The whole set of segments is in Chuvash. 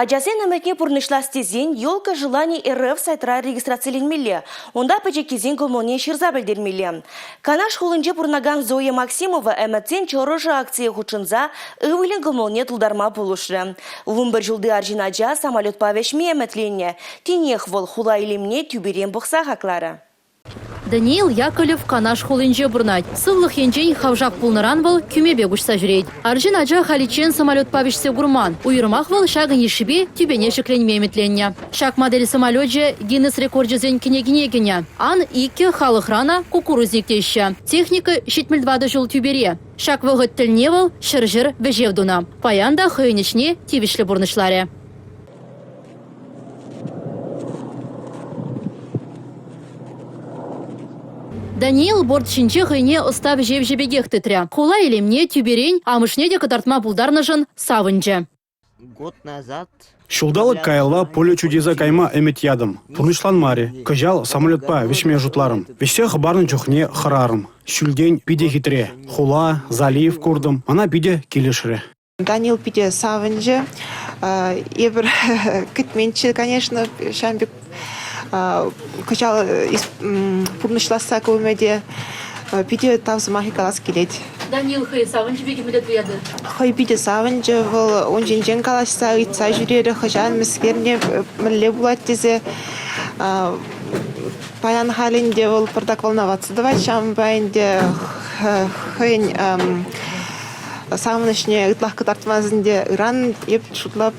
Ачасен ӗмӗтне пурнӑҫлас тесен «Елка желаний РФ» сайтра регистрациленмелле, унта пӗчӗккисен кӑмӑлне ҫырса пӗлтермелле. Канаш хулинче пурӑнакан Зоя Максимова ӗмӗтсен чӑрӑшӗ акцие хутшӑнса ывӑлӗн кӑмӑлне тултарма пулӑшрӗ. 11 ҫулти арҫын ача самолетпа вӗҫме ӗмӗтленнӗ. Тинех вӑл хула илемне тӳперен пӑхса хакларӗ. Даниил Яковлев Канаш хулинче пурӑнать. Сывлӑх енчен хавшак пулнӑран вӑл кӳмепе куҫса ҫӳрет. Арҫын ача халиччен самолетпа вӗҫсе курман. Уйрӑмах вӑл ҫакӑн йышшипе тӳпене ҫӗкленме ӗмӗтленнӗ. Ҫак модель самолечӗ Гиннес рекорчӗсен кӗнекине кӗнӗ. Ан-иккӗ халӑхран кукурузник теҫҫӗ. Техника 74 ҫул тӳпере. Ҫак вӑхӑт тӗлне вӑл ҫӗр-ҫӗр вӗҫев тунӑ. Паян та хӑйӗн ӗҫне тивӗҫлӗ пурнӑҫларӗ. Даниил борт ҫинче хӑйне ӑста вӗҫевҫӗ пекех тытрӗ. Хула илемне тӳперен амӑшне те кӑтартма пултарнӑшӑн савӑнчӗ. Год назад Ҫулталӑк каялла поле чудеса кайма ӗмӗт ятӑм. Пурнӑҫланмарӗ. Кӑҫал самолетпа вӗҫме шутларӑм. Вӗҫсе хӑпарнӑ чухне хӑрарӑм. Ҫӳлтен питӗ хитре. Хула, залив куртӑм. Мана питӗ килӗшрӗ. Данил питӗ савӑнчӗ. Эпир кӗтменччӗ, конечно, ҫавӑн пек кӑҫал пурнӑҫласса ку ӗмӗте. Питӗ тав сӑмахӗ калас килет. Данил хӑй савӑнчӗ пек мӗнле туятӑр? Хӑй питӗ савӑнчӗ. Вӑл ун ҫинчен калаҫса, ыйтса ҫӳрерӗ, хӑҫан, мӗскерне, мӗнле пулать тесе. Паян халь ӗнтӗ вӑл пӑртак волноваться тӑвать, ҫавӑнпа ӗнтӗ хӑйӗн савӑнӑҫне ытлах кӑтартмасан ӗнтӗ ыран эп шутлап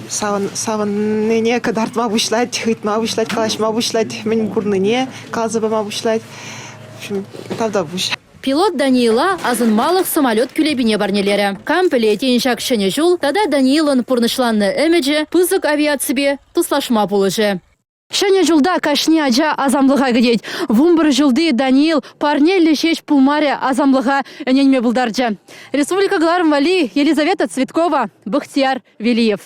савӑннине кӑтартма пуҫлать, ыйтма пуҫлать, калаҫма пуҫлать, мӗн курнине каласа пама пуҫлать. В общем, тавтапуҫ. Пилот Даниила асӑнмалӑх самолет кӳлепине парнелерӗ. Кам пӗлет, тен, ҫак ҫӗнӗ ҫул тата Даниилӑн пурнӑҫланнӑ ӗмӗчӗ пысӑк авиаципе туслашма пулӑшӗ. Ҫӗнӗ ҫулта кашни ача асамлӑха кӗтет. 11 ҫулти Даниил парнеллӗ ҫеҫ пулмарӗ, асамлӑха ӗненме пултарчӗ. Республика кӑларӑм валли Елизавета Цветкова, Бахтияр Велиев.